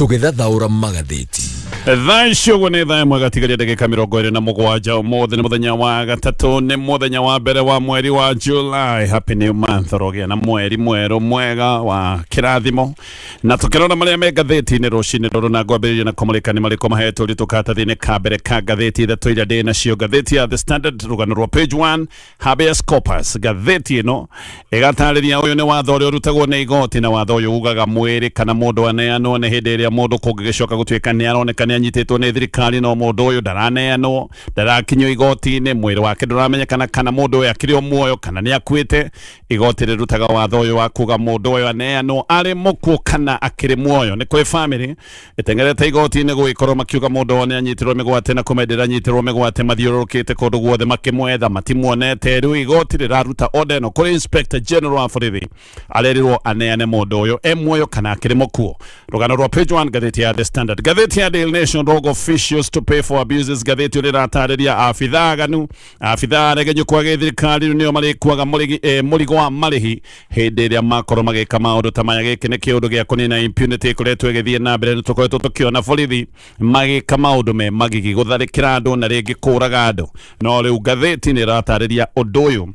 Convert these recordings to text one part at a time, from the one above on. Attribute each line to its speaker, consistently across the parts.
Speaker 1: Tũgĩthathaũra magathĩti.
Speaker 2: Thaa ici ũguo nĩ thaa 1 gatigaria ndagĩka 27. Ũmũthĩ nĩ mũthenya wa gatatũ, nĩ mũthenya wa mbere wa mweri wa July. Happy new month, ũrogĩa na mweri mwerũ mwega wa kĩrathimo. Na tũkĩrora marĩa me ngathĩti-inĩ rũcinĩ rũrũ, na ngwambĩrĩria na kũmũrĩka nĩ marĩkũ mahetwo ũritũ karatathi-inĩ ka mbere ka ngathĩti ithatũ iria ndĩ nacio. Ngathĩti ya The Standard, rũgano rwa page 1, habeas corpus. Ngathĩti ĩno ĩgatarĩria ũyũ nĩ watho ũrĩa ũrutagwo nĩ igoti, na watho ũyũ ugaga mwĩrĩ kana mũndũ aneanwo nĩ hĩndĩ ĩrĩa mũndũ kũngĩgĩcoka gũtuĩka nĩ aroneka nĩ anyitĩtwo nĩ thirikari, no mũndũ ũyũ ndaraneanwo, ndarakinyio igoti-inĩ, mwĩrĩ wake ndũramenyekana kana mũndũ ũyũ akĩrĩ o muoyo kana nĩ akuĩte. Igoti rĩrutaga watho ũyũ wa kuga mũndũ ũyũ aneanwo arĩ mũkuũ kana akĩrĩ muoyo. Nĩ kũrĩ famĩlĩ ĩteng'erete igoti-inĩ gũgĩkorwo makiuga mũndũ wao nĩ anyitirwo mĩgwate, na kũmendera anyitirwo mĩgwate mathiũrũrũkĩte kũndũ guothe makĩmwetha matimuonete. Rĩu igoti rĩraruta order ĩno kũrĩ Inspector General wa borithi, arerirwo aneane mũndũ ũyũ e muoyo kana akĩrĩ mũkuũ. Rũgano rwa page 1, ngathĩti ya The Standard. Ngathĩti ya Daily Nation, rogue officials to pay for abuses. Ngathĩti ĩyo rĩratarĩria abithaa aganu, abithaa aregenyũku a gĩthirikari rĩu nĩo marĩkuaga mũrigo wa marĩhi hĩndĩ ĩrĩa makorwo magĩka maũndũ ta maya. Gĩkĩ nĩ kĩũndũ gĩa kũnina impunity ĩkoretwo ĩgĩthiĩ na mbere. Nĩ tũkoretwo tũkĩona borithi magĩka maũndũ me magigi, gũtharĩkĩra andũ na rĩngĩ kũraga andũ, no rĩu ngathĩti nĩ ĩratarĩria ũndũ ũyũ.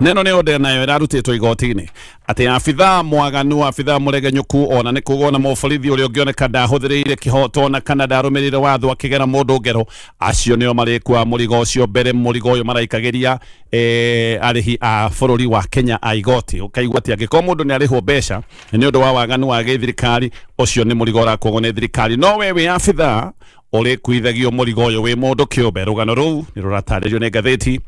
Speaker 2: Neno nĩ order nayo ĩrarutĩtwo igoti-inĩ atĩ abithaa mwaganu, abithaa mũregenyũku, ona nĩ kuga ona mũborithi ũrĩa ũngĩoneka ndahũthĩrĩire kĩhoto na kana ndarũmĩrĩire watho akĩgera mũndũ ngero, acio nĩo marĩkua mũrigo ũcio mbere. Mũrigo ũyũ maraikagĩria arĩhi a bũrũri wa Kenya a igoti. Ũkaigua atĩ angĩkorwo mũndũ nĩ arĩhwo mbeca nĩ ũndũ wa waganu wa gĩthirikari, ũcio nĩ mũrigo ũrakuagwo nĩ thirikari, no we wĩ abithaa ũrĩkuithagio mũrigo ũyũ wĩ mũndũ kĩũmbe. Rũgano rũu nĩ rũratarĩrio nĩ ngathĩti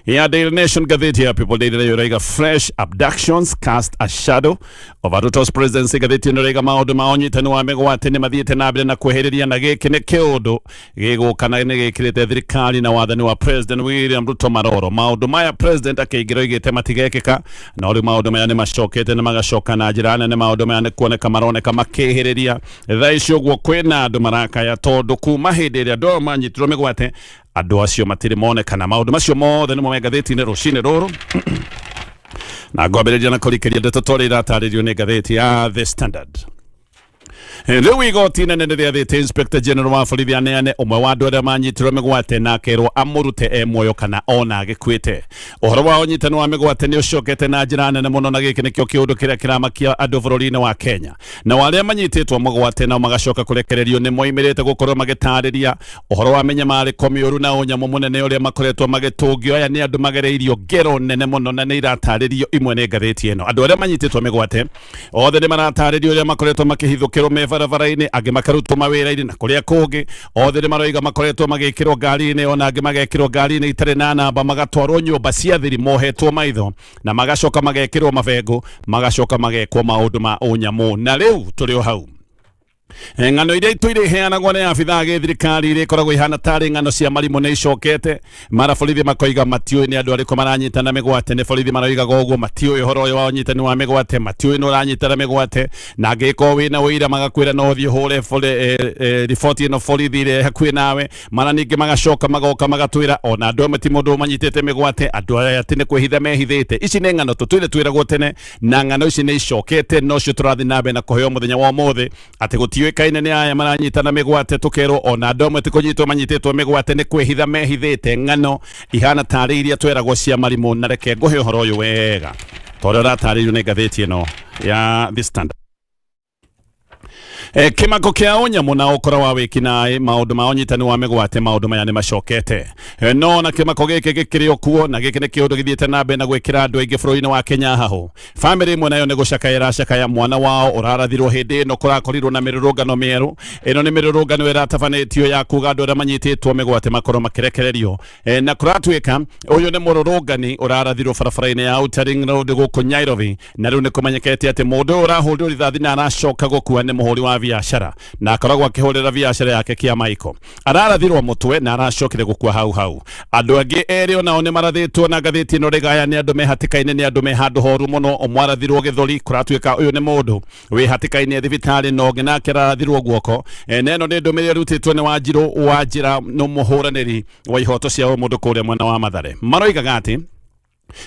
Speaker 2: ya Daily Nation. Ngathĩti ya People Daily nayo ĩraiga fresh abductions cast a shadow over Ruto's presidency. Ngathĩti ĩno ĩraiga maũndũ ma ũnyitani wa mĩgwate nĩ mathiĩte na mbere na kwĩhĩrĩria, na gĩkĩ nĩ kĩũndũ gĩgũka na nĩ gĩkĩrĩte thirikari na wathani wa President William Ruto maroro. Maũndũ maya president akĩingĩra oigĩte matigekĩka, no rĩu maũndũ maya nĩ macokete na magacoka na njĩra nene. Maũndũ maya nĩ kuoneka maroneka makĩhĩrĩria. Thaa ici ũguo kwĩna andũ marakaya tondũ kuma hĩndĩ ĩrĩa andũ aya manyitirwo mĩgwate, andũ acio matirĩ monekana. Maũndũ macio mothe nĩmo me ngathĩti-inĩ rũcinĩ rũrũ, na ngwambĩrĩria na kũrikĩria ndeto ta ũrĩa iratarĩrio nĩ ngathĩti ya The Standard. Rĩu igoti inene nĩ rĩathĩte Inspector General wa borithi aneane ũmwe wa andũ arĩa manyitirwo mĩgwate na akerwo amũrute e muoyo kana ona agĩkuĩte. Ũhoro wa ũnyitani wa mĩgwate nĩ ũcokete na njĩra nene mũno, na gĩkĩ nĩkĩo kĩũndũ kĩrĩa kĩramakia andũ bũrũri-inĩ wa Kenya. Nao arĩa manyitĩtwo mũgwate nao magacoka kũrekererio nĩ moimĩrĩte gũkorwo magĩtarĩria ũhoro wa mĩnyamarĩko mĩũru na ũnyamũ mũnene ũrĩa makoretwo magĩtũngio. Aya nĩ andũ magereirio ngero nene mũno, na nĩ iratarĩrio imwe nĩ ngathĩti ĩno. Andũ arĩa manyitĩtwo mĩgwate othe nĩ maratarĩrio ũrĩa makoretwo makĩhithũkĩrwo me barabara-inĩ, angĩ makarutwo mawĩra-inĩ na kũrĩa kũngĩ. Othe nĩ maroiga makoretwo magĩkĩrwo ngari-inĩ, ona angĩ magekĩrwo ngari-inĩ itarĩ na namba, magatwarwo nyũmba cia thiri mohetwo maitho, na magacoka magekĩrwo mabengo, magacoka magekwo maũndũ ma ũnyamũ. Na rĩu tũrĩ o hau, ng'ano iria itũire iheanagwo nĩ abithaa a gĩthirikari iria ikoragwo ihana tarĩ ng'ano cia marimũ nĩ icokete mara. Borithi makoiga matiũĩ nĩ andũ arĩkũ maranyitana mĩgwate. Nĩ borithi maroigaga ũguo, matiũĩ ũhoro ũyũ wa ũnyitani wa mĩgwate, matiũĩ nĩ ũranyitana mĩgwate, na angĩkorwo wĩna ũira magakwĩra no ũthiĩ ũhũre riboti ĩno borithi ĩrĩa ĩ hakuhĩ nawe. Mara ningĩ magacoka magoka magatwĩra ona andũ amwe ti mũndũ manyitĩte mĩgwate, andũ aya atĩ nĩ kwĩhitha mehithĩte. Ici nĩ ng'ano tũtũire twĩragwo tene, na ng'ano ici nĩ icokete, nocio tũrathiĩ na mbere na kũheo mũthenya wa ũmũthĩ atĩ gũtiũĩkaine nĩ aya maranyitana mĩgwate. Tũkerwo ona andũ amwe ti kũnyitwo manyitĩtwo mĩgwate, nĩ kwĩhitha mehithĩte. Ng'ano ihana tarĩ iria tweragwo cia marimũ. Na reke ngũhe ũhoro ũyũ wega ta ũrĩa ũratarĩirio nĩ ngathĩti ĩno ya The Standard. Kĩmako kĩa ũnyamũ na ũkora wa wĩkinaĩ, maũndũ ma ũnyitani wa mĩgwate, maũndũ maya nĩ macokete. No na kĩmako gĩkĩ gĩkĩrĩ o kuo, na gĩkĩ nĩ kĩũndũ gĩthiĩte na mbere na gwĩkĩra andũ aingĩ bũrũri-inĩ wa Kenya hahũ. Bamĩrĩ ĩmwe nayo nĩ gũcakaya ĩracakaya mwana wao ũrarathirwo hĩndĩ ĩno kũrakorirwo na mĩrũrũngano mĩerũ. Ĩno nĩ mĩrũrũngano ĩratabanĩtio ya kuga andũ arĩa manyitĩtwo mĩgwate makorwo makĩrekererio. Na kũratuĩka ũyũ nĩ mũrũrũngani ũrarathirwo barabara-inĩ ya Outer Ring Road gũkũ Nairobi, na rĩu nĩ kũmenyekete atĩ mũndũ ũyũ ũrahũrirwo rithathi na aracoka gũkua nĩ mũhũri wa biacara, na akoragwo akĩhũrĩra biacara yake Kĩamaiko. Ararathirwo mũtwe na aracokire gũkua hau hau. Andũ angĩ erĩ onao nĩ marathĩtwo na ngathĩti ĩno rĩgaya nĩ andũ me hatĩka-inĩ, nĩ andũ me handũ horu mũno. Ũmwe arathirwo gĩthũri, kũratuĩka ũyũ nĩ mũndũ wĩ hatĩka-inĩ thibitarĩ, na ũngĩ nake ararathirwo guoko. Na ĩno nĩ ndũmĩrĩri ĩrutĩtwo nĩ Wanjirũ wa Njĩra, nĩ mũhũranĩri wa ihoto cia ũmũndũ kũrĩa mwena wa Mathare. Maroigaga atĩ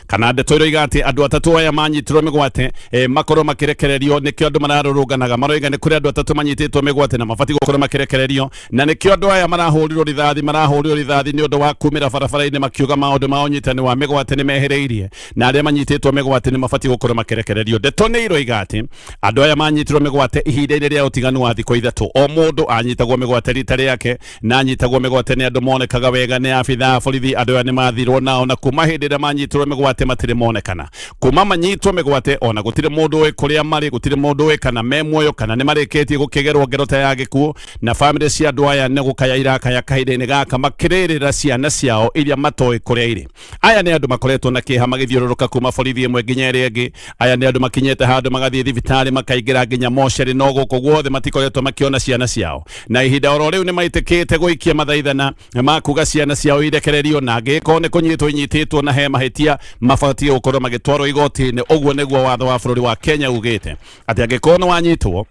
Speaker 2: Kana ndeto iroiga atĩ andũ atatũ aya manyitirwo mĩgwate makorwo makĩrekererio. Nĩkĩo andũ mararũrũnganaga, maroiga nĩ kũrĩ andũ atatũ manyitĩtwo mĩgwate na mabatiĩ gũkorwo makĩrekererio, na nĩkĩo andũ aya marahũrirwo rithathi nĩ ũndũ wa kumĩra barabara-inĩ makiuga maũndũ ma ũnyitani wa mĩgwate nĩ mehereirie na arĩa manyitĩtwo mĩgwate nĩ mabatiĩ gũkorwo makĩrekererio. Ndeto nĩ iroiga atĩ andũ aya manyitirwo mĩgwate ihinda-inĩ rĩa ũtiganu wa thikũ 3. O mũndũ anyitagwo mĩgwate rita rĩake, na anyitagwo mĩgwate nĩ andũ monekaga wega nĩ abithaa a borithi. Andũ aya nĩ mathirwo nao, na kuma hĩndĩ ĩrĩa manyitirwo mĩgwate matirĩ monekana. Kuma manyitwo mĩgwate, ona gũtirĩ mũndũ ũĩ kũrĩa marĩ, gũtirĩ mũndũ ũĩ kana me muoyo kana nĩ marĩkĩtie gũkĩgerwo ngero ta ya gĩkuũ. Na bamĩrĩ cia andũ aya nĩ gũkaya irakaya kahinda-inĩ gaka, makĩrĩrĩra ciana ciao iria matoĩ kũrĩa irĩ. Aya nĩ andũ makoretwo na kĩeha, magĩthiũrũrũka kuma borithi ĩmwe nginya ĩrĩa ĩngĩ. Aya nĩ andũ makinyĩte handũ magathiĩ thibitarĩ, makaingĩra nginya mocerĩ, no gũkũ guothe matikoretwo makĩona ciana ciao. Na ihinda oro rĩu nĩ maitĩkĩte gũikia mathaithana ma kuga ciana ciao irekererio, na angĩkorwo nĩ kũnyitwo inyitĩtwo na he mahĩtia, mabatiĩ gũkorwo magĩtwarwo igoti-inĩ. Ũguo nĩguo watho wa bũrũri wa Kenya ugĩte, atĩ angĩkorwo nĩ wanyitwo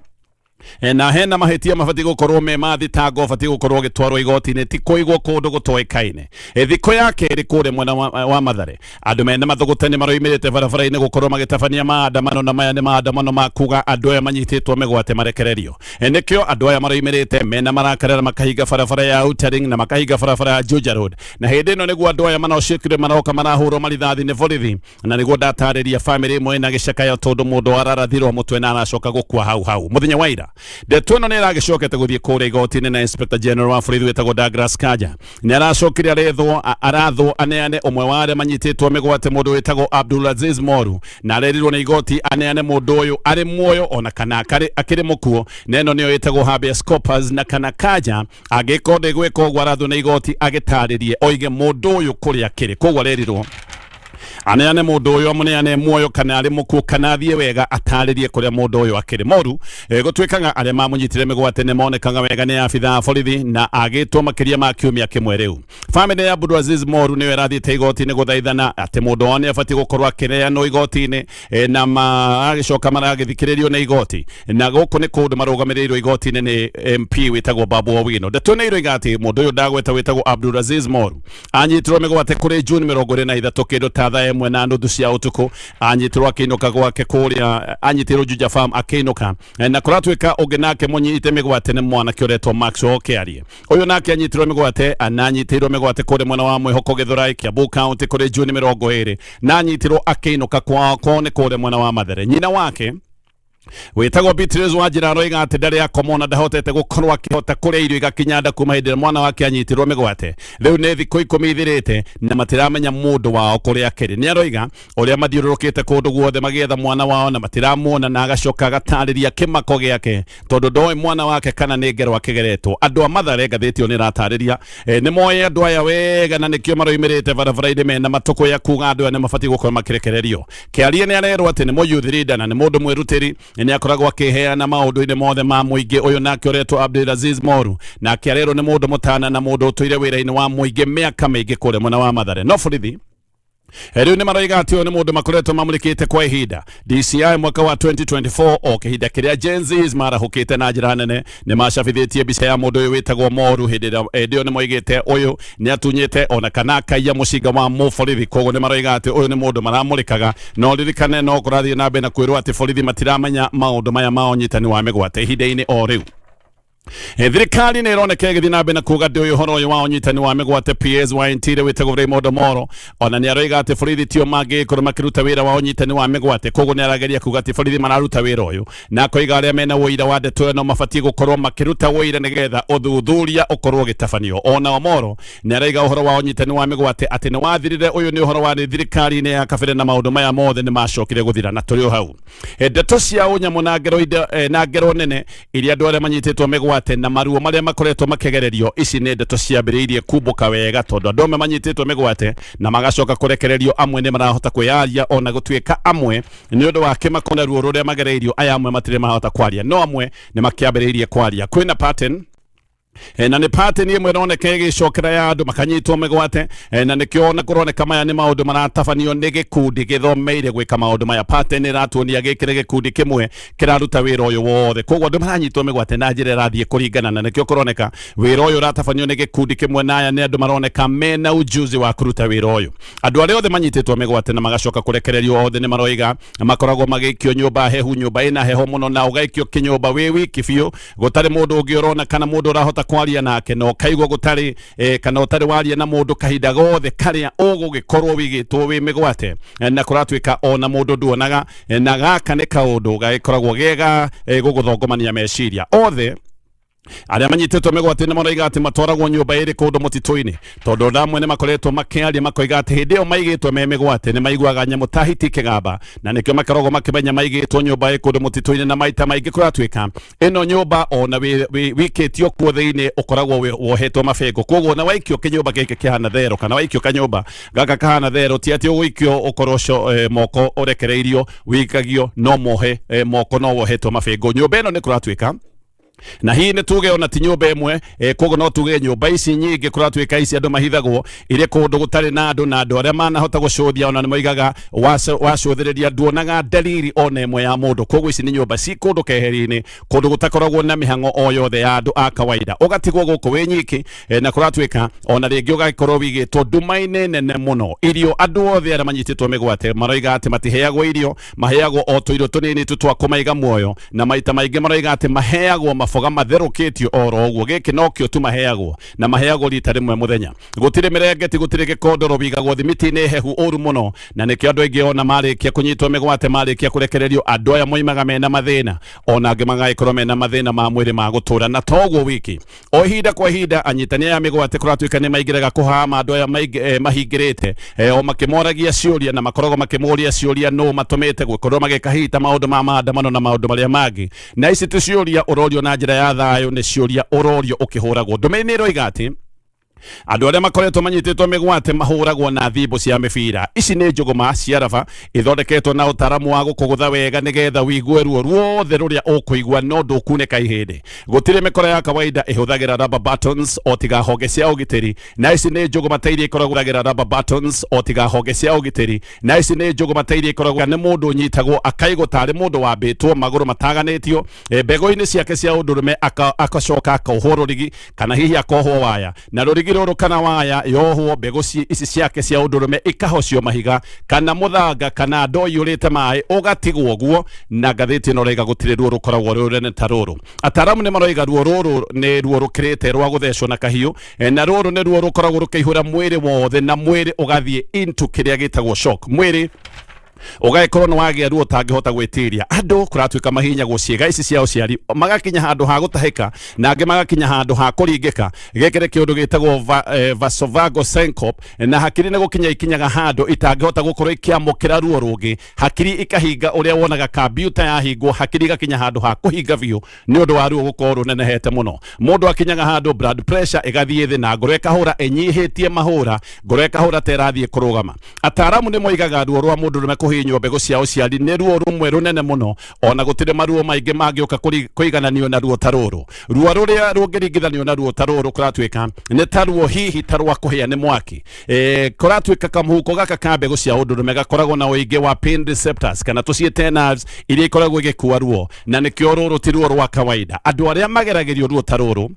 Speaker 2: na hena mahĩtia, mabatiĩ gũkorwo me ma thitango, ũbatiĩ gũkorwo ũgĩtwarwo igoti-inĩ, ti kũigwo kũndũ gũtoĩkaine. Thikũ ya kerĩ, kũrĩa mwena wa Mathare, andũ mena mathũgũta nĩ maroimĩrĩte barabara-inĩ gũkorwo magĩtabania maandamano, na maya nĩ maandamano ma kuga andũ aya manyitĩtwo mĩgwate marekererio. Nĩkĩo andũ aya maroimĩrĩte mena marakarĩra, makahinga barabara ya Outer Ring na makahinga barabara ya Juja Road. Na hĩndĩ ĩno nĩguo andũ aya manocĩkire maroka marahũrwo marithathi nĩ borithi, na nĩguo ndatarĩria, bamĩrĩ ĩmwe ĩna gĩcakayo tondũ mũndũ ararathirwo mũtwe na aracoka gũkua hau hau mũthenya wa ira. Ndeto ĩno nĩ ĩragĩcokete gũthiĩ kũrĩa igoti-inĩ, na Inspector General wa borithi wĩtagwo Douglas Kanja nĩ aracokire arethwo arathwo aneane ũmwe wa arĩa manyitĩtwo mĩgwate, mũndũ wĩtagwo Abdulaziz Moru, na arerirwo nĩ igoti aneane mũndũ ũyũ arĩ muoyo ona kana akĩrĩ mũkuũ, na ĩno nĩyo ĩtagwo habeas corpus. Na kana Kanja angĩkorwo ndĩgwĩka ũguo arathwo nĩ igoti agĩtarĩrie, oige mũndũ ũyũ kũrĩa akĩrĩ. Koguo arerirwo aneane mũndũ ũyũ, amũneane muoyo kana arĩ mũkuũ, kana athiĩ wega atarĩrie kũrĩa mũndũ ũyũ akĩrĩ. Moru gũtuĩkaga arĩa mamũnyitire mĩgwate nĩ monekaga wega nĩ abithaa a borithi, na agĩtwo makĩria ma kiumia kĩmwe rĩu. Bamĩrĩ ya Abdulaziz Moru nĩyo ĩrathiĩte igoti-inĩ gũthaithana atĩ mũndũ wao nĩ abatiĩ gũkorwo akĩneanwo igoti-inĩ, na magĩcoka maragĩthikĩrĩrio nĩ igoti. Na gũkũ nĩ kũndũ marũgamĩrĩirwo igoti-inĩ nĩ MP wĩtagwo Babu Owino. Ndeto nĩ iroiga atĩ mũndũ ũyũ ndagweta wĩtagwo Abdulaziz Moru anyitirwo mĩgwate kũrĩ Juni 23, kĩndũ ta thaa 1:30 cia ũtukũ. Anyitirwo akĩinũka gwake kũrĩa, anyitirwo Juja Farm akĩinũka. Na kũratuĩka ũngĩ nake mũnyite mĩgwate nĩ mwanake ũretwo Maxwell Kĩarie. Ũyũ nake anyitirwo mĩgwate na anyitĩirwo mĩgwate kũrĩa mwena wa Mwĩhoko, Gĩthũrai, Kiambu County, kũrĩ Juni 20, na anyitirwo akĩinũka kwao. Kwao nĩ kũrĩa mwena wa Mathere. Nyina wake wĩtagwo Beatrice Wanjira aroiga atĩ ndarĩ akoma ona ndahotete gũkorwo akĩhota kũrĩa irio igakinya nda kuma hĩndĩ ĩrĩa mwana wake anyitirwo mĩgwate. Rĩu nĩ thikũ 10 ithirĩte na matiramenya mũndũ wao kũrĩa akĩrĩ. Nĩ aroiga ũrĩa mathiũrũrũkĩte kũndũ guothe magĩetha mwana wao na matiramuona, na agacoka agatarĩria kĩmako gĩake tondũ ndoĩ mwana wake kana nĩ ngero akĩgeretwo. Andũ a Mathare, ngathĩti ĩyo nĩ ĩratarĩria, nĩ moĩ andũ aya wega, na nĩkĩo maroimĩrĩte barabara-inĩ mena matũkũ ya kuga andũ aya nĩ mabatiĩ gũkorwo makĩrekererio. Kĩarie nĩ arerwo atĩ nĩ mũyouth leader na nĩ mũndũ mwĩrutĩri, nĩ akoragwo akĩheana maũndũ-inĩ mothe ma mũingĩ. Ũyũ nake ũretwo Abdulaziz Moru nake arerwo nĩ mũndũ mũtana na mũndũ ũtũire wĩra-inĩ wa mũingĩ mĩaka mĩingĩ kũrĩa mwena wa Mathare. No borithi rĩu nĩ maroiga atĩ ũyũ nĩ mũndũ makoretwo mamũrĩkĩte kwa ihinda. DCI mwaka wa 2024, o kĩhinda kĩrĩa Gen Zs marahũkĩte na njĩra nene, nĩ macabithĩtie mbica ya mũndũ ũyũ wĩtagwo Moru. Hĩndĩ ĩyo nĩ moigĩte ũyũ nĩ atunyĩte ona kana akaiya mũcinga wa mũborithi. Koguo nĩ maroiga atĩ ũyũ nĩ mũndũ maramũrĩkaga. No ririkane no kũrathiĩ na mbere na kwĩrwo atĩ borithi matiramenya maũndũ maya ma ũnyitani wa mĩgwate ihinda-inĩ o rĩu. Thirikari nä ĩroneka ĩgĩthiĩ na mbere na kuga ndĩ ũhoro ũyũ wa ũnyitani wa mĩgwate. PS wa Interior wĩtagwo Raymond Omoro ona nĩ aroiga atĩ borithi tio mangĩgĩkorwo makĩruta wĩra wa ũnyitani wa mĩgwate. Koguo nĩ arageria kuga atĩ borithi mararuta wĩra ũyũ, na akoiga arĩa mena ũira wa ndeto ĩyo no mabatiĩ gũkorwo makĩruta ũira nĩgetha ũthuthuria ũkorwo ũgĩtabanio. Ona Omoro nĩ araiga ũhoro wa ũnyitani wa mĩgwate atĩ nĩ wathirire. Ũyũ nĩ ũhoro warĩ thirikari-inĩ ya kabere, na maũndũ maya mothe nĩ macokire gũthira. Na tũrĩ o hau, ndeto cia ũnyamũ na ngero na ngero nene iria andũ arĩa manyitĩtwo mĩgwate na maruo marĩa makoretwo makĩgererio, ici nĩ ndeto ciambĩrĩirie kumbũka wega, tondũ andũ amwe manyitĩtwo mĩgwate na magacoka kũrekererio, amwe nĩ marahota kwĩyaria, ona gũtuĩka amwe nĩ ũndũ wa kĩmako na ruo rũrĩa magereirio, aya amwe matirĩ mahota kwaria, no amwe nĩ makĩambĩrĩirie kwaria. Kwĩna pattern. Na nä pateni ĩmwe ĩroneka ĩgĩcokera ya andũ makanyitwo mĩgwate. Na nĩkĩo na kũroneka maya nĩ maũndũ maratabanio nĩ gĩkundi gĩthomeire gwĩka maũndũ maya. Pateni ĩratuonia gĩkĩ nĩ gĩkundi kĩmwe kĩraruta wĩra ũyũ wothe, koguo andũ maranyitwo mĩgwate na njĩra ĩrathiĩ kũringana, na nĩkĩo kũroneka wĩra ũyũ ũratabanio nĩ gĩkundi kĩmwe, na aya nĩ andũ maroneka mena ujuzi wa kũruta wĩra ũyũ. Andũ arĩa othe manyitĩtwo mĩgwate na magacoka kũrekererio othe nĩ maroiga makoragwo magĩikio nyũmba hehu, nyũmba ĩna heho mũno, na ũgaikio kĩnyũmba wĩ wiki biũ, gũtarĩ mũndũ ũngĩ ũrona kana mũndũ ũrahota kwaria nake, na ũkaigua gũtarĩ kana ũtarĩ waria na mũndũ kahinda gothe karĩa ũgũgĩkorwo wĩigĩtwo wĩ mĩgwate. Na kũratuĩka ona mũndũ nduonaga. Na gaka nĩ kaũndũ gagĩkoragwo gega gũgũthongomania meciria. Othe arĩa manyitĩtwo mĩgwate nĩ maroiga atĩ matwaragwo nyũmba ĩrĩ kũndũ mũtitũ-inĩ, tondũ ndamwe nĩ makoretwo makĩaria makoiga atĩ hĩndĩ ĩyo maigĩtwo me mĩgwate nĩ maiguaga nyamũ ta hiti ikĩgamba, na nĩkĩo makoragwo makĩmenya maigĩtwo nyũmba ĩ kũndũ mũtitũ-inĩ. Na maita maingĩ kũratuĩka ĩno nyũmba ona wikĩtio kuo thĩinĩ ũkoragwo wohetwo mabĩngũ, koguo ona waikio kĩnyũmba gĩkĩ kĩhana thero kana waikio kanyũmba gaka kahana thero, ti atĩ ũgũikio ũkorwo moko ũrekereirio, wikagio no mohe moko no wohetwo mabĩngũ. Nyũmba ĩno nĩ kũratuĩka na hihi nĩ tuge ona ti nyũmba ĩmwe, koguo no tuge nyũmba ici nyingĩ kũratuĩka ici andũ mahithagwo irĩ kũndũ gũtarĩ na andũ, na andũ arĩa manahota gũcũthia ona nĩ moigaga wacũthĩrĩria nduonaga dalili ona ĩmwe ya mũndũ. Koguo ici nĩ nyũmba ci kũndũ keheri-inĩ, kũndũ gũtakoragwo na mĩhang'o o yothe ya andũ a kawaida, ũgatigwo gũkũ wĩ nyiki. Na kũratuĩka ona rĩngĩ ũgagĩkorwo wigĩtwo nduma-inĩ nene mũno. Irio, andũ othe arĩa manyitĩtwo mĩgwate maroiga atĩ matiheagwo irio, maheagwo o tũirio tũnini tu twa kũmaiga muoyo, na maita maingĩ maroiga atĩ maheagwo maboga matherũkĩtio oro ũguo, gĩkĩ nokĩo tu maheagwo, na maheagwo rita rĩmwe mũthenya. Gũtirĩ mĩrengeti, gũtirĩ gĩkondoro, wigagwo thimiti-inĩ hehu ũru mũno, na nĩkĩo andũ aingĩ ona marĩkia kũnyitwo mĩgwate, marĩkia kũrekererio, andũ aya moimaga mena mathĩna, ona angĩ magagĩkorwo mena mathĩna ma mwĩrĩ ma gũtũra. Na toguo wiki, o ihinda kwa ihinda anyitani aya mĩgwate kũratuĩka nĩ maingĩraga kũhama andũ aya mahingĩrĩte, o makĩmoragia ciũria, na makoragwo makĩmoria ciũria nũ matũmĩte gũkorwo magĩka hihi ta maũndũ ma maandamano na maũndũ marĩa mangĩ. Na ici ti ciũria ũrorio na njĩra ya thayũ, nĩ ciũria ũrorio ũkĩhũragwo. Ndũmĩrĩri nĩ ĩroiga atĩ andũ arĩa makoretwo manyitĩtwo mĩgwate mahũragwo na thimbo cia mĩbira. Ici nĩ njũgũma cia raba ithondeketwo na ũtaramu wa gũkũgũtha wega nĩgetha wĩigue ruo ruothe rũrĩa ũkũigua no ndũkunĩka ihĩndĩ. Gũtirĩ mĩkora ya kawaida ĩhũthagĩra rubber buttons o tiga honge cia ũgitĩri, na ici nĩ njũgũma ta iria ikoragwo ĩhũthagĩra rubber buttons o tiga honge cia ũgitĩri, na ici nĩ njũgũma ta iria ikoragwo nĩ mũndũ ũnyitagwo akaigwo tarĩ mũndũ wambĩtwo magũrũ mataganĩtio mbegũ-inĩ ciake cia ũndũrũme, akacoka akohwo rũrigi kana hihi akohwo waya, na rũrigi rũrũ kana waya yohwo mbegũ ici ciake cia ũndũrũme ikahocio mahiga kana mũthanga kana ndoo iyũrĩte maĩ, ũgatigwo ũguo. Na ngathĩti ĩno raiga gũtirĩ ruo rũkoragwo rwĩ rũnene ta rũrũ. Ataaramu nĩ maroiga ruo rũrũ nĩ ruo rũkĩrĩte rwa gũthecwo na kahiũ. Na rũrũ nĩ ruo rũkoragwo rũkĩihũra mwĩrĩ wothe na mwĩrĩ ũgathiĩ into kĩrĩa gĩtagwo shock, mwĩrĩ ũgagĩkorwo nĩ wagĩa ruo ũtangĩhota gwĩtiria. Andũ kũratuĩka mahihinyagwo ciĩga ici cia ũciari magakinya handũ ha gũtahĩka, na angĩ magakinya handũ ha kũringĩka. Gĩkĩ nĩ kĩũndũ gĩtagwo vasovagal syncope, na hakiri nĩ gũkinya ikinyaga handũ itangĩhota gũkorwo ikĩamũkĩra ruo rũngĩ, hakiri ikahinga ũrĩa wonaga kambiuta yahingwo, hakiri igakinya handũ ha kũhinga biũ nĩ ũndũ wa ruo gũkorwo rũnenehete mũno. Mũndũ akinyaga handũ blood pressure ĩgathiĩ thĩ na ngoro ĩkahũra ĩnyihĩtie mahũra, ngoro ĩkahũra ta ĩrathiĩ kũrũgama. Ataaramu nĩ moigaga ruo rwa mũndũrũme kũhihinywo mbegũ cia ũciari nĩ ruo rũmwe rũnene mũno, ona gũtirĩ maruo maingĩ mangĩũka kũigananio na ruo ta rũrũ. Ruo rũrĩa rũngĩringithanio na ruo ta rũrũ kũratuĩka nĩ ta ruo hihi ta rwa kũhĩa nĩ mwaki. Kũratuĩka kamũhuko gaka ka mbegũ cia ũndũrũme gakoragwo na ũingĩ wa pain receptors kana tũciĩte nerves iria ikoragwo igĩkua ruo, na nĩkĩo rũrũ ti ruo rwa kawaida. Andũ arĩa mageragĩrio ruo ta rũrũ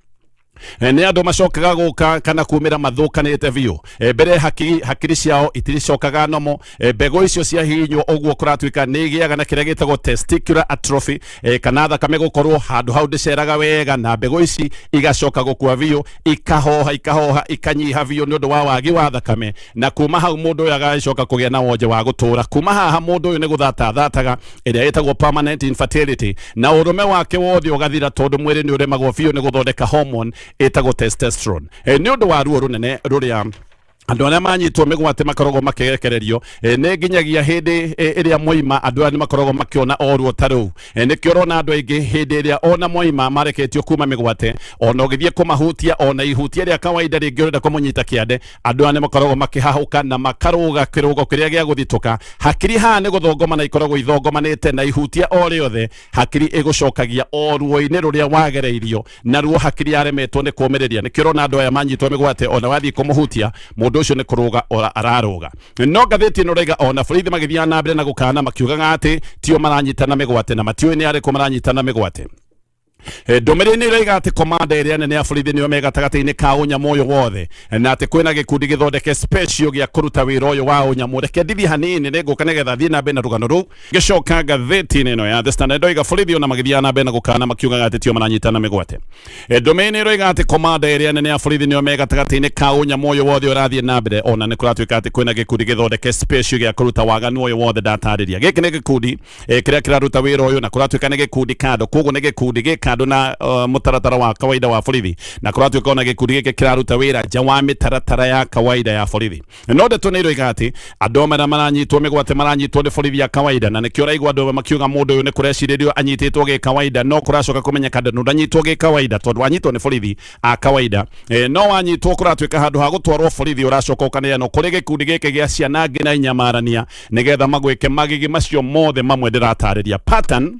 Speaker 2: nĩ andũ macokaga gũka kana kumĩra mathũkanĩte biũ. Mbere hakiri ciao itiricokaga nomo. Mbegũ icio ciahihinywo ũguo kũratuĩka nĩ igĩaga na kĩrĩa gĩtagwo testicular atrophy, kana thakame gũkorwo handũ hau ndĩceraga wega, na mbegũ ici igacoka gũkua biũ, ikahoha ikahoha ikanyiha biũ nĩ ũndũ wa wagi wa thakame, na kuma hau mũndũ ũyũ agacoka kũgĩa na wonje wa gũtũra. Kuma haha mũndũ ũyũ nĩ gũthata thataga, ĩrĩa ĩtagwo permanent infertility, na ũrũme wake wothe ũgathira tondũ mwĩrĩ nĩ ũremagwo biũ nĩ gũthondeka hormone ĩtagwo testosterone, nĩ ũndũ wa ruo rũnene rũrĩa Andũ arĩa manyitwo mĩgwate makoragwo makĩrekererio nĩ nginyagia hĩndĩ ĩrĩa moima. Andũ aya nĩ makoragwo makĩona oruo ta rũu. Nĩkĩo ũrona andũ aingĩ hĩndĩ ĩrĩa ona moima mareketio kuma mĩgwate, ona ũgĩthiĩ kũmahutia ona ihutia rĩa kawaida rĩngĩ ũrenda kũmũnyita kĩande, andũ aya nĩ makoragwo makĩhahũka na makarũga kĩrũgo kĩrĩa gĩa gũthitũka. Hakiri haha nĩ gũthongomana ikoragwo ithongomanĩte, na ihutia o rĩothe hakiri ĩgũcokagia o ruo-inĩ rũrĩa wagereirio naruo, hakiri yaremetwo nĩ kũmĩrĩria. Nĩkĩo ũrona andũ aya manyitwo mĩgwate, ona wathiĩ kũmũhutia mũndũ ũcio nĩ kũrũga ora ararũga. No ngathĩti ĩno raiga ona borithi magĩthiaga na mbere na gũkana makiugaga atĩ tio maranyitana mĩgwate na matiũĩ nĩ arĩkũ maranyitana mĩgwate. Ndũmĩrĩri nĩ ĩroiga atĩ komanda ĩrĩa nene ya borithi nĩyo me gatagatĩ-inĩ ka ũnyamũ ũyũ wothe, na atĩ kwĩna gĩkundi gĩthondeke special gĩa kũruta wĩra ũyũ wa ũnyamũ. Reke ndithie hanini, nĩ ngũka nĩgetha thiĩ na mbere na rũgano rũu. Ngĩcoka ngathĩti-inĩ ĩno ya The Standard, ndoiga borithi ona magĩthiaga na mbere na gũkana makiugaga atĩ tio maranyitana mĩgwate. Ndũmĩrĩri nĩ ĩroiga atĩ komanda ĩrĩa nene ya borithi nĩyo me gatagatĩ-inĩ ka ũnyamũ ũyũ wothe ũrathiĩ na mbere, ona nĩ kũratuĩka atĩ kwĩna gĩkundi gĩthondeke special gĩa kũruta waganu ũyũ wothe ndatarĩria. Gĩkĩ nĩ gĩkundi kĩrĩa kĩraruta wĩra ũyũ, na kũratuĩka nĩ gĩkundi kando, koguo nĩ gĩkundi gĩ kando na mũtaratara wa kawaida wa borithi, na kũratuĩka ona gĩkundi gĩkĩ kĩraruta wĩra nja wa mĩtaratara ya kawaida ya borithi. No ndeto nĩ iroiga atĩ andũ amwe arĩa maranyitwo mĩgwate maranyitwo nĩ borithi ya kawaida, na nĩkĩo ũraigua andũ amwe makiuga mũndũ ũyũ nĩ kũrecirĩrio anyitĩtwo gĩ kawaida, no kũracoka kũmenyeka ndanyitwo gĩ kawaida tondũ anyitwo nĩ borithi a kawaida. No wanyitwo kũratuĩka handũ ha gũtwarwo borithi ũracoka ũkaneanwo kũrĩ gĩkundi gĩkĩ gĩa ciana ngĩ na inyamarania nĩgetha magwĩke magigi macio mothe mamwe ndĩratarĩria. Pattern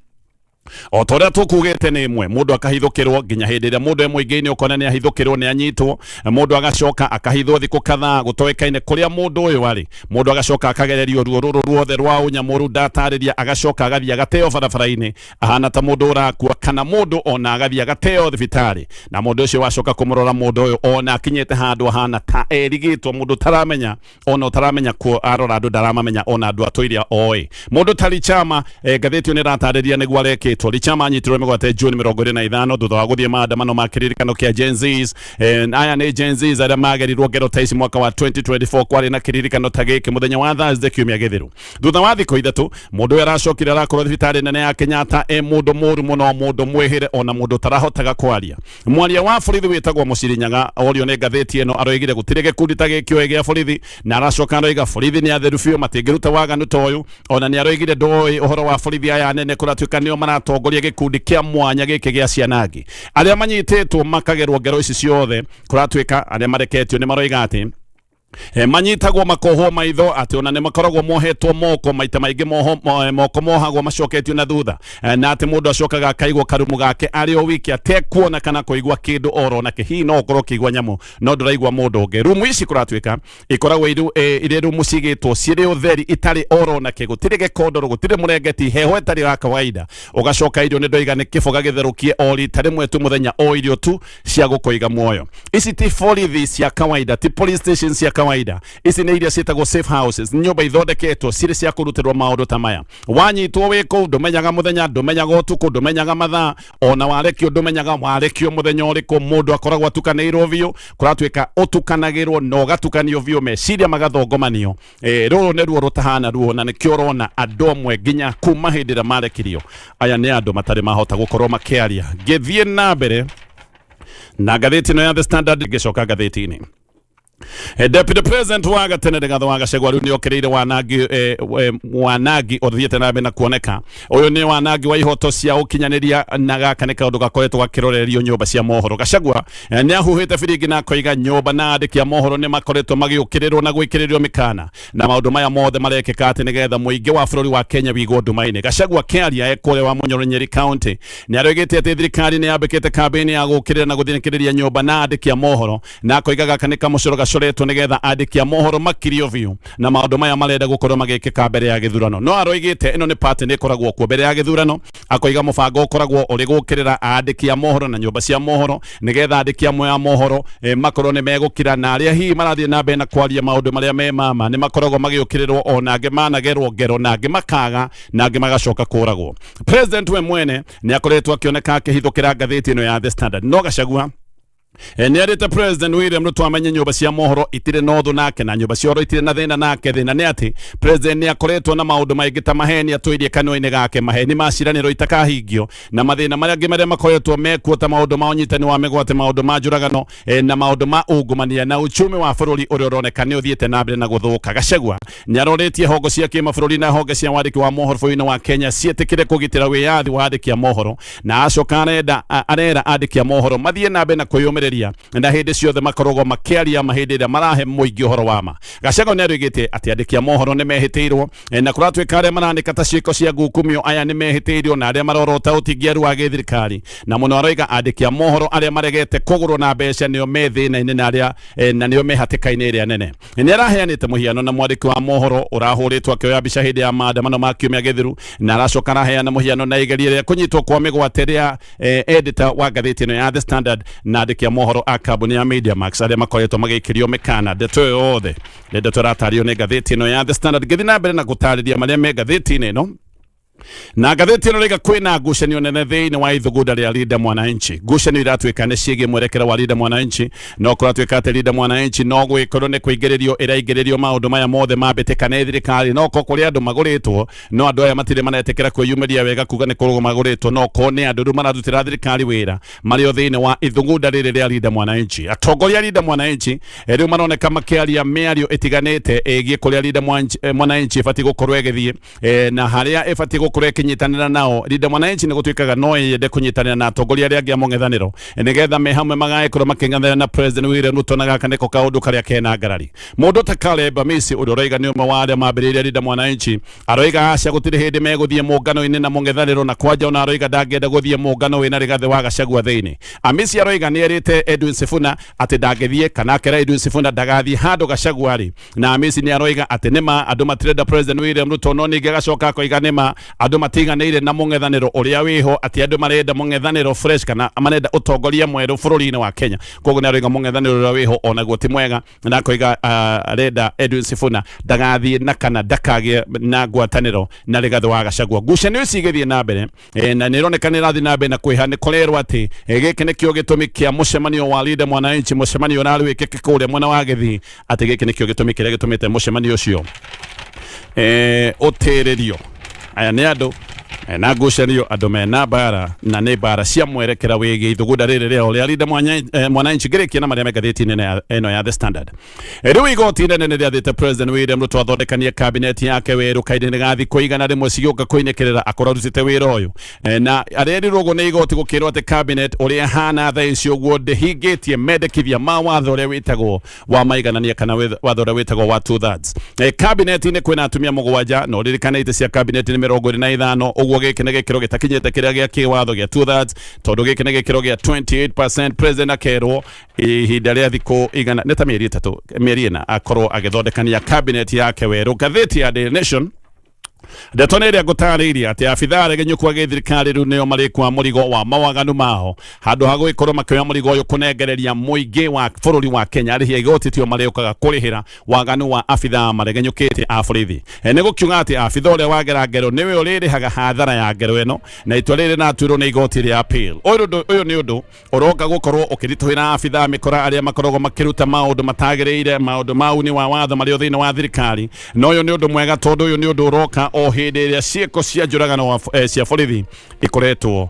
Speaker 2: o ta ũrĩa tũkugĩte nĩ ĩmwe, mũndũ akahithũkĩrwo nginya hĩndĩ ĩrĩa mũndũ e mũingĩ-inĩ ũkona nĩ ahithũkĩrwo, nĩ anyitwo, mũndũ agacoka akahithwo thikũ kadhaa gũtoĩkaine kũrĩa mũndũ ũyũ arĩ, mũndũ agacoka akagererio ruo rũrũ ruothe rwa ũnyamũ rũu ndatarĩria, agacoka agathiĩ agateo barabara-inĩ ahana ta mũndũ ũrakua, kana mũndũ ona agathiĩ agateo thibitarĩ, na mũndũ ũcio wacoka kũmũrora mũndũ ũyũ ona akinyĩte handũ ahana ta erigĩtwo, mũndũ ũtaramenya ona ũtaramenya kuo, arora andũ ndaramamenya, ona andũ atũire oĩ. Mũndũ ta Richama, ngathĩti ĩyo nĩ ĩratarĩria nĩguo arekĩtwo. Richama anyitirwo mĩgwate June 25 thutha wa gũthiĩ maandamano ma kĩririkano kĩa Gen Zs. Aya nĩ Gen Zs arĩa magerirwo ngero ta ici mwaka wa 2024. Kwarĩ na kĩririkano ta gĩkĩ mũthenya wa Thursday kiumia gĩthiru. Thutha wa thikũ 3 mũndũ ũyũ aracokire arakorwo thibitarĩ nene ya Kenyatta e mũndũ mũru mũno, mũndũ mwĩhĩre, ona mũndũ ũtarahotaga kwaria. Mwaria wa borithi wĩtagwo Mũciri Nyaga orio nĩ ngathĩti ĩno aroigire gũtirĩ gĩkundi ta gĩkĩ gĩa borithi, na aracoka aroiga borithi nĩ atheru biũ, matingĩruta waganu ta ũyũ. Ona nĩ aroigire ndoĩ ũhoro wa borithi aya nene kũratuĩka nĩo maratongoria gĩkundi kĩa mwanya gĩkĩ gĩa cianangi arĩa manyitĩtwo makagerwo ngero ici ciothe. Kũratuĩka arĩa mareketio nĩ maroiga atĩ manyitagwo makohwo maitho, atĩ ona nĩ makoragwo mohetwo moko maita maingĩ, moko mohagwo macoketio na thutha, na atĩ mũndũ acokaga akaigwo karumu gake arĩ o wiki atekuona kana kũigua kĩndũ oro nakĩ. Hihi no ũkorwo ũkĩigua nyamũ no ndũraigua mũndũ ũngĩ. Rumu ici kũratuĩka ikoragwo irĩ rumu cigĩtwo cirĩ ũtheri, itarĩ oro nakĩ, gũtirĩ gĩkondoro, gũtirĩ mũrengeti, heho ĩtarĩ ya kawaida. Ũgacoka irio nĩ ndoiga nĩ kĩboga gĩtherũkie o rita rĩmwe tu mũthenya, o irio tu cia gũkũiga muoyo. Ici ti borithi cia kawaida, ti police station cia kawaida, ici nĩ iria ciĩtagwo safe houses, nyũmba ithondeketwo cirĩ cia kũrutĩrwo maũndũ ta maya. Wanyitwo wĩ kũu ndũmenyaga mũthenya, ndũmenyaga ũtukũ, ndũmenyaga mathaa, ona warekio ndũmenyaga warekio mũthenya ũrĩkũ. Mũndũ akoragwo atukanĩirwo biũ, kũratuĩka ũtukanagĩrwo na ũgatukanio biũ, meciria magathongomanio. Rũrũ nĩ ruo rũtahana ruo, na nĩkĩo ũrona andũ amwe nginya kuma hĩndĩ ĩrĩa marekirio aya nĩ andũ matarĩ mahota gũkorwo makĩaria. Ngĩthiĩ na mbere na ngathĩti ĩno ya The Standard, ngĩcoka ngathĩti-inĩ, Deputy President wa gatene Rigathi wa Gachagua rĩu nĩokĩrĩire wanangi, wanangi ũthiĩte na mbere na kuoneka. Ũyũ nĩ wanangi wa ihoto cia ũkinyanĩria, na gaka nĩ kaũndũ gakoretwo gakĩrorerio nyũmba cia mohoro. Gachagua nĩ ahuhĩte biringi na akoiga nyũmba na andĩki a mohoro nĩ makoretwo magĩũkĩrĩrwo na gwĩkĩrĩrio mĩkana, na maũndũ maya mothe marekĩka atĩ nĩgetha mũingĩ wa bũrũri wa Kenya wĩigwo nduma-inĩ. Gachagua akĩaria e kũrĩa wa Munyoro Nyeri County nĩ aroigĩte atĩ thirikari nĩ yambĩkĩte kambĩini ya gũũkĩrĩra na gũthinĩkĩrĩria nyũmba na andĩki a mohoro, na akoiga gaka nĩ kamũcoro gacoretwo nĩgetha andĩki a mohoro makirio biũ na maũndũ maya marenda gũkorwo magĩkĩka mbere ya gĩthurano. No aroigĩte ĩno nĩ party nĩ ĩkoragwo kuo mbere ya gĩthurano. Akoiga mũbango ũkoragwo ũrĩ gũũkĩrĩra andĩki a mohoro na nyũmba cia mohoro nĩgetha andĩki amwe a mohoro makorwo nĩ megũkira, na arĩa hihi marathiĩ na mbere na kwaria maũndũ marĩa me mama nĩ makoragwo magĩũkĩrĩrwo, ona angĩ managerwo ngero, na angĩ makaga, na angĩ magacoka kũragwo. President we mwene nĩ akoretwo akĩoneka akĩhithũkĩra ngathĩti ĩno ya The Standard, no Gachagua Nĩ arĩte President William Ruto amenye nyũmba cia mohoro itirĩ na ũthũ nake na nyũmba cia ũhoro itirĩ na thĩna nake. Thĩna nĩ atĩ President nĩ akoretwo na maũndũ maingĩ ta maheni atũirie kanua-inĩ gake, maheni ma ciranĩro itakahingio, na mathĩna marĩa angĩ marĩa makoretwo mekuo ta maũndũ ma ũnyitani wa mĩgwate, maũndũ ma njũragano na maũndũ ma ungumania na uchumi wa bũrũri ũrĩa ũroneka nĩ ũthiĩte na mbere na gũthũka. Gachagua nĩ arorĩtie hongo cia kĩmabũrũri na honge cia wandĩki wa mohoro bũrũri-inĩ wa Kenya ciĩtĩkĩre kũgitĩra wĩyathi wa andĩki a mohoro, na acoka arenda arera andĩki a mohoro mathiĩ na mbere na kwĩyũmĩrĩria na hĩndĩ ciothe makoragwo makĩaria ma hĩndĩ ĩrĩa marahe mũingĩ ũhoro wa ma. Gachagua nĩ aroigĩte atĩ andĩki a mohoro nĩ mehĩtĩirwo na kũratuĩka arĩa maranĩka ta ciĩko cia ngukumio aya nĩ mehĩtĩirio na arĩa marorota ũtingiaru wa gĩthirikari, na mũno aroiga andĩki a mohoro arĩa maregete kũgũrwo na mbeca nĩo me thĩna-inĩ na arĩa na nĩo me hatĩka-inĩ ĩrĩa nene. Nĩ araheanĩte mũhiano na mwandĩki wa mohoro ũrahũrĩtwo akĩoya mbica hĩndĩ ya maandamano ma kiumia gĩthiru, na aracoka araheana mũhiano na igeria rĩa kũnyitwo kwa mĩgwate rĩa editor wa ngathĩti ĩno ya The Standard na andĩki a mohoro a kambuni ya Media Max arĩa makoretwo magĩikĩrio mĩkana. Ndeto ĩyo yothe nĩ ndeto ĩratario nĩ ngathĩti ĩno ya The Standard. Ngĩthiĩ na mbere na gũtarĩria marĩa me ngathĩti-inĩ ĩno, na ngathĩti ĩno rĩga kwĩna ngucanio nene thĩinĩ wa ithugunda rĩa Linda Mwananchi. Ngucanio iratuĩka nĩ ciĩgiĩ mwerekera wa Linda Mwananchi, no kũratuĩka atĩ Linda Mwananchi no gwĩkorwo nĩ kũingĩrĩrio ĩraingĩrĩrio maũndũ maya mothe mambĩtĩka nĩ thirikari, no ko kũrĩ andũ magũrĩtwo, no andũ aya matirĩ maretĩkĩra kwĩyumĩria wega kuga nĩ kũrũgwo magũrĩtwo, no ko nĩ andũ rĩu mararutĩra thirikari wĩra marĩ o thĩinĩ wa ithugunda rĩrĩ rĩa Linda Mwananchi. Atongoria a Linda Mwananchi rĩu maroneka makĩaria mĩario ĩtiganĩte ĩgiĩ kũrĩa Linda Mwananchi ĩbatiĩ gũkorwo ĩgĩthiĩ na harĩa ĩbatiĩ gũkorwo ĩkĩnyitanĩra nao. Linda Mwananchi nĩ gũtuĩkaga no yende kũnyitanĩra na atongoria arĩa angĩ a mũng'ethanĩro nĩgetha me hamwe magagĩkorwo makĩng'ethanĩra na President William Ruto, na gaka nĩko kaũndũ karĩa kena ngarari. Mũndũ ta Caleb Amisi ũrĩa ũroiga nĩ ũmwe wa arĩa mambĩrĩirie Linda Mwananchi aroiga aca gũtirĩ hĩndĩ megũthiĩ mũngano-inĩ na mũng'ethanĩro, na kwanja ona aroiga ndangĩenda gũthiĩ mũngano wĩna Rigathĩ wa Gachagua thĩinĩ. Amisi aroiga nĩ erĩte Edwin Sifuna atĩ ndangĩthiĩ, kana akera Edwin Sifuna ndagathiĩ handũ Gachagua arĩ, na Amisi nĩ aroiga atĩ nĩma andũ matirenda President William Ruto, no ningĩ agacoka akoiga nĩma andũ matiganĩire na mũng'ethanĩro ũrĩa wĩho, atĩ andũ marenda mũng'ethanĩro fresh kana marenda ũtongoria mwerũ bũrũri-inĩ wa Kenya. Koguo nĩ aroiga mũng'ethanĩro ũrĩa wĩho onaguo ti mwega, na akoiga arenda Edwin Sifuna ndagathiĩ na kana ndakagĩe na ngwatanĩro na Rigathĩ wa Gachagua. Ngucanio ici igĩthiĩ na mbere na nĩ ĩroneka nĩ ĩrathiĩ na mbere na kwĩha, nĩ kũrerwo atĩ gĩkĩ nĩkĩo gĩtũmi kĩa mũcemanio wa Linda Mwananchi, mũcemanio ũrarĩ wĩkĩke kũrĩa mwena wa Gĩthii, atĩ gĩkĩ nĩkĩo gĩtũmi kĩrĩa gĩtũmĩte mũcemanio ũcio ũtĩrĩrio. Aya nĩ andũ na ngucanio, andũ mena mbara, na nĩ mbara cia mwerekera wĩgiĩ ithugunda rĩrĩ rĩao rĩa Linda Mwananchi. Ngĩrĩkia na marĩa me ngathĩti-inĩ ĩno ya The Standard, rĩu igoti inene nĩ rĩathĩte President William Ruto athondekanie kabineti yake werũ kahinda-inĩ ga thikũ 100 cigĩũka kũinĩkĩrĩra akorwo arutĩte wĩra ũyũ. Na arerirwo ũguo nĩ igoti gũkĩrwo atĩ cabinet ũrĩa ĩhana thaa ici ũguo ndĩhingĩtie mendekithia ma watho ũrĩa wĩtagwo wa maiganania kana watho ũrĩa wĩtagwo wa two thirds. Kabineti-inĩ kwĩna atumia 7, na ũririkane itĩ cia kabineti nĩ 25, ũguo gĩkĩ nĩ gĩkĩro gĩtakinyĩte kĩrĩa gĩa kĩwatho gĩa two thirds, tondũ gĩkĩ nĩ gĩkĩro gĩa 28%. President akerwo ihinda rĩa thikũ 100, nĩ ta mĩeri 3, mĩeri 4, akorwo agĩthondekania kabineti yake werũ. Ngathĩti ya Daily Nation, ndeto nĩ ĩrĩa ngũtarĩirie atĩ abithaa aregenyũku a gĩthirikari rĩu nĩo marĩkua mũrigo wa mawaganu mao handũ ha gũgĩkorwo makĩoya mũrigo ũyũ kũnengereria mũingĩ wa bũrũri wa Kenya. Arĩhi a igoti tio marĩũkaga kũrĩhĩra waganu wa abithaa maregenyũkĩte a borithi. Nĩ gũkiuga atĩ abithaa ũrĩa wagera ngero nĩwe ũrĩrĩhaga hathara ya ngero ĩno, na itua rĩrĩ rĩratuirwo nĩ igoti rĩa appeal. Ũyũ nĩ ũndũ ũroka gũkorwo ũkĩritũhĩra abithaa mĩkora arĩa makoragwo makĩruta maũndũ matagĩrĩire, maũndũ ma uni wa watho marĩ o thĩinĩ wa thirikari. Na ũyũ nĩ ũndũ mwega tondũ ũyũ nĩ ũndũ ũroka o hĩndĩ ĩrĩa ciĩko cia njũragano cia borithi ikoretwo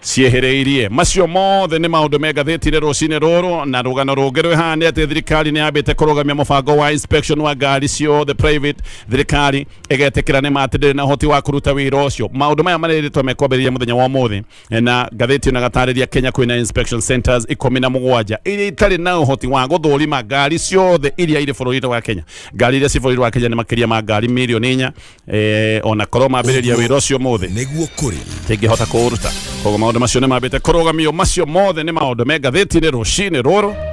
Speaker 2: ciĩhĩrĩirie. Macio mothe nĩ maũndũ me ngathĩti-inĩ rũcinĩ rũrũ. Na rũgano rũngĩ rwĩ haha nĩ atĩ thirikari nĩ yambĩte kũrũgamia mũbango wa inspection wa ngari ciothe private. Thirikari ĩgetĩkĩra nĩ ma atĩ ndĩrĩ na ũhoti wa kũruta wĩra ũcio. Maũndũ maya marĩrĩtwo mekwambĩrĩria mũthenya wa ũmũthĩ, na ngathĩti ĩno ĩgatarĩria Kenya kwĩna inspection centers 17 iria itarĩ na ũhoti wa gũthũrima ngari ciothe iria irĩ bũrũri-inĩ wa Kenya. Ngari iria ci bũrũri wa Kenya nĩ makĩria ma ngari mirioni 4, ona korwo mambĩrĩria wĩra ũcio ũmũthĩ
Speaker 1: nĩguo kũrĩ
Speaker 2: tingĩhota kũũruta. Koguo maũndũ macio nĩ mambĩte kũrũgamio. Macio mothe nĩ maũndũ me ngathĩti-inĩ rũcinĩ rũrũ.